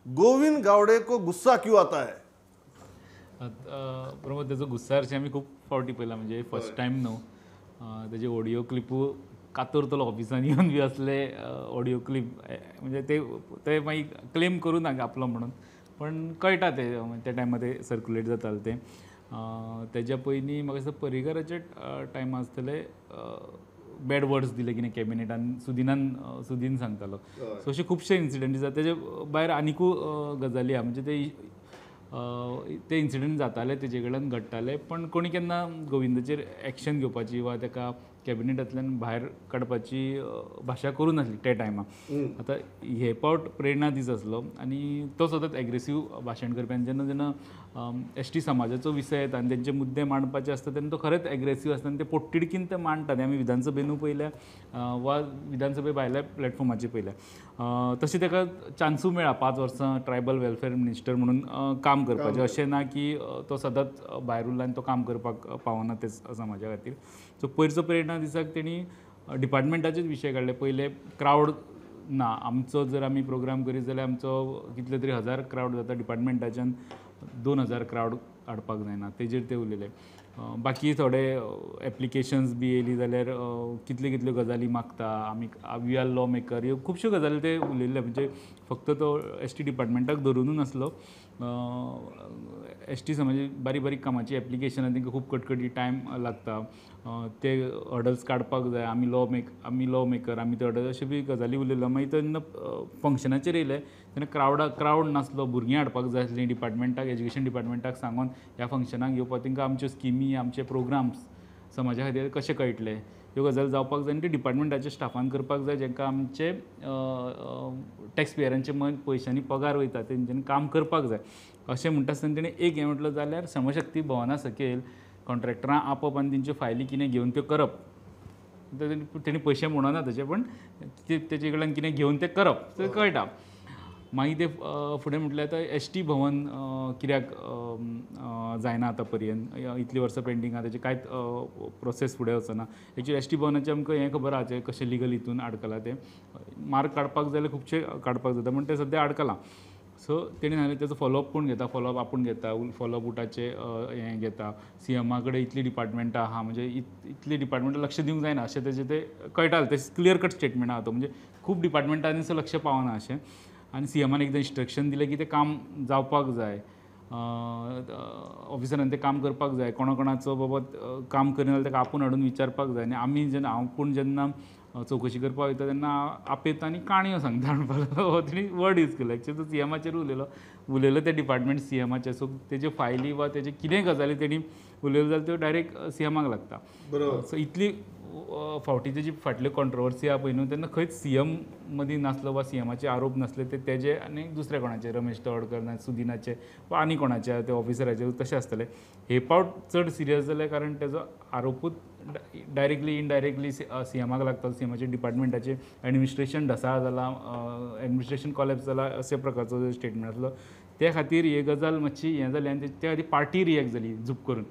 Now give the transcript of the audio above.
गोविंद गावडे को गुस्सा क्यों आता है? प्रमोद, त्याचो गुस्सा हरशीं आमी खूब फावटी पळयला, म्हणजे फर्स्ट टायम न्हू. तेजे ऑडियो क्लिपू कातरतलो ऑफिसान येवन बी असले ऑडियो क्लिप, म्हणजे ते ते मागीर क्लेम करूं नाका आपलो म्हणून, पण कळटा ते त्या टायमार ते सर्क्युलेट जाताले ते. तेज्या पयलीं म्हाका दिसता पर्रीकाराच्या टायमार आसतले बॅड वर्ड्स दिले कितें कॅबिनेटान, सुदिनान सुदीन सांगतालो. सो अशे खुबशे इन्सिडंट जाता. तेजे भायर आनिकूय गजाली आहा, म्हणजे ते ते इन्सिडंट जाताले तेजे कडल्यान घडटाले, पण कोणी केन्ना गोविंदाचेर एक्शन घेवपाची वा तेका कॅबिनेटांतल्यान भायर काडपाची भाशा करूं नासली त्या टायमार. आतां हे पावट प्रेरणा दीस आसलो आनी तो सतत एग्रेसीव भाशण करपी, आनी जेन्ना जेन्ना एस टी समाजाचो विशय येता आनी तेंचे मुद्दे मांडपाचे आसता तेन्ना तो खरेंच एग्रेसीव आसता आनी ते पोटतिडकीन ते मांडटात. आमी विधानसभेनूय पळयल्या वा विधानसभे भायल्या प्लॅटफॉर्माचेर पळयल्या. तशें ताका चान्सूय मेळ्ळा 5 वर्सां ट्रायबल वेलफेअर मिनिस्टर म्हणून काम करपाचें. अशें ना की तो सदांच भायर उरला आनी तो काम करपाक पावना ते समाजा खातीर. सो पयरचो प्रेरणा दिसाक तेणी डिपार्टमेंटाचेच विशय काडले. पयले क्रावड ना, आमचो जर आमी प्रोग्राम करीत जाल्यार आमचो कितले तरी 1000 क्रावड जाता, डिपार्टमेंटाच्यान 2000 क्रावड हाडपाक जायना, तेजेर ते उलयले. बाकी थोडे एप्लिकेशन्स बी येयली जाल्यार कितल्यो कितल्यो गजाली मागता आमी, we are law maker, ह्यो खुबश्यो गजाली ते उलयल्ले. म्हणजे फक्त तो एस टी डिपार्टमेंटाक धरुनूच नासलो, एस टी समाजे बारीक बारीक कामाची एप्लिकेशनां तांकां खूब कटकटी टायम लागता, ते हर्डल्स काडपाक जाय, आमी लॉ मेकर, आमी ते हर्डल्स, अश्यो बी गजाली उलयल्यो. मागीर तेन्ना फंक्शनाचेर येयले तेन्ना क्रावड नासलो, भुरगीं हाडपाक जाय आसलीं डिपार्टमेंटाक, एज्युकेशन डिपार्टमेंटाक सांगून ह्या फंक्शनाक येवपाक, तांकां आमच्यो स्किमी, आमचे प्रोग्राम्स समाजा खातीर कशें कळटले, ह्यो गजाली जावपाक जाय आनी ते डिपार्टमेंटाच्या स्टाफान करपाक जाय, जांकां आमचे टॅक्स पेयरांचे पयशांनी पगार वयता तेंच्यांनी काम करपाक जाय. अशें म्हणटा आसतना तेणें एक हें म्हटलें जाल्यार श्रमशक्ती भवना सकयल कॉन्ट्रॅक्टरां आपप आनी तेंच्यो फायली कितें घेवन त्यो करप, तेणी पयशे म्हणना तशें, पण तेचे कडल्यान कितें घेवन तें करप तें कळटा. मागीर ते फुडें म्हटल्यार आतां एस टी भवन कित्याक जायना आतां पर्यंत, इतलीं वर्सां पेंडींग आहा, तेजें कांयच प्रोसेस फुडें वचना. एक्चुअली एस टी भवनाचें आमकां हें खबर आहा, तें कशें लिगल हितून आडकलां, तें मार्क काडपाक जाल्यार खुबशे काडपाक जाता, पूण तें सद्या आडकलां. सो तेणी सांगलें तेजो फॉलोअप कोण घेता, फॉलोअप आपूण घेता, फॉलोअप उटाचें हें घेता, सी एमा कडेन इतलीं डिपार्टमेंटां आहा, म्हणजे इतलीं डिपार्टमेंटां लक्ष दिवंक जायना अशें तेजें तें कळटालें. तें क्लियर कट स्टेटमेंट आहा तो, म्हणजे खूब डिपार्टमेंटांनी सो लक्ष पावना अशें. आनी सी एमान एकदां इन्स्ट्रक्शन दिलें की तें काम जावपाक जाय, ऑफिसरान तें काम करपाक जाय, कोणा कोणाचो बाबा काम करिना जाल्यार ताका आपूण हाडून विचारपाक जाय. आनी आमी जेन्ना आपूण जेन्ना चवकशी करपाक वयता तेन्ना आपयता आनी काणयो सांगता म्हणपाक लागलो. हो तेणी वर्ड यूज केलो, एक्चुअली तो सी एमाचेर उलयलो, उलयलो तें डिपार्टमेंट सी एमाचेर. सो तेज्यो फायली वा तेजे कितेंय गजाली तेणी उलयल्यो जाल्यार त्यो डायरेक्ट सी एमाक लागता. सो इतली फावटी तेजी फाटल्यो कॉन्ट्रोवर्सी आहा पळय न्हू, तेन्ना खंयच सी एम मदीं नासलो वा सी एमाचे आरोप नासले, ते तेजे आनी दुसऱ्या कोणाचे, रमेश तवडकर ना सुदिनाचे वा आनी कोणाचे ते ऑफिसराचे तशें आसतले. हे पावट चड सिरियस जालें कारण तेजो आरोपूच डायरेक्टली इनडायरेक्टली सी एमाक लागता, सी एमाचे डिपार्टमेंटाचें एडमिनिस्ट्रेशन ढसाळ जालां, एडमिनिस्ट्रेशन कॉलेप्स जाला, अशे प्रकारचो जो स्टेटमेंट आसलो. त्या खातीर ही गजाल मातशी हें जाली आनी त्या खातीर पार्टी रिएक्ट जाली झूप करून.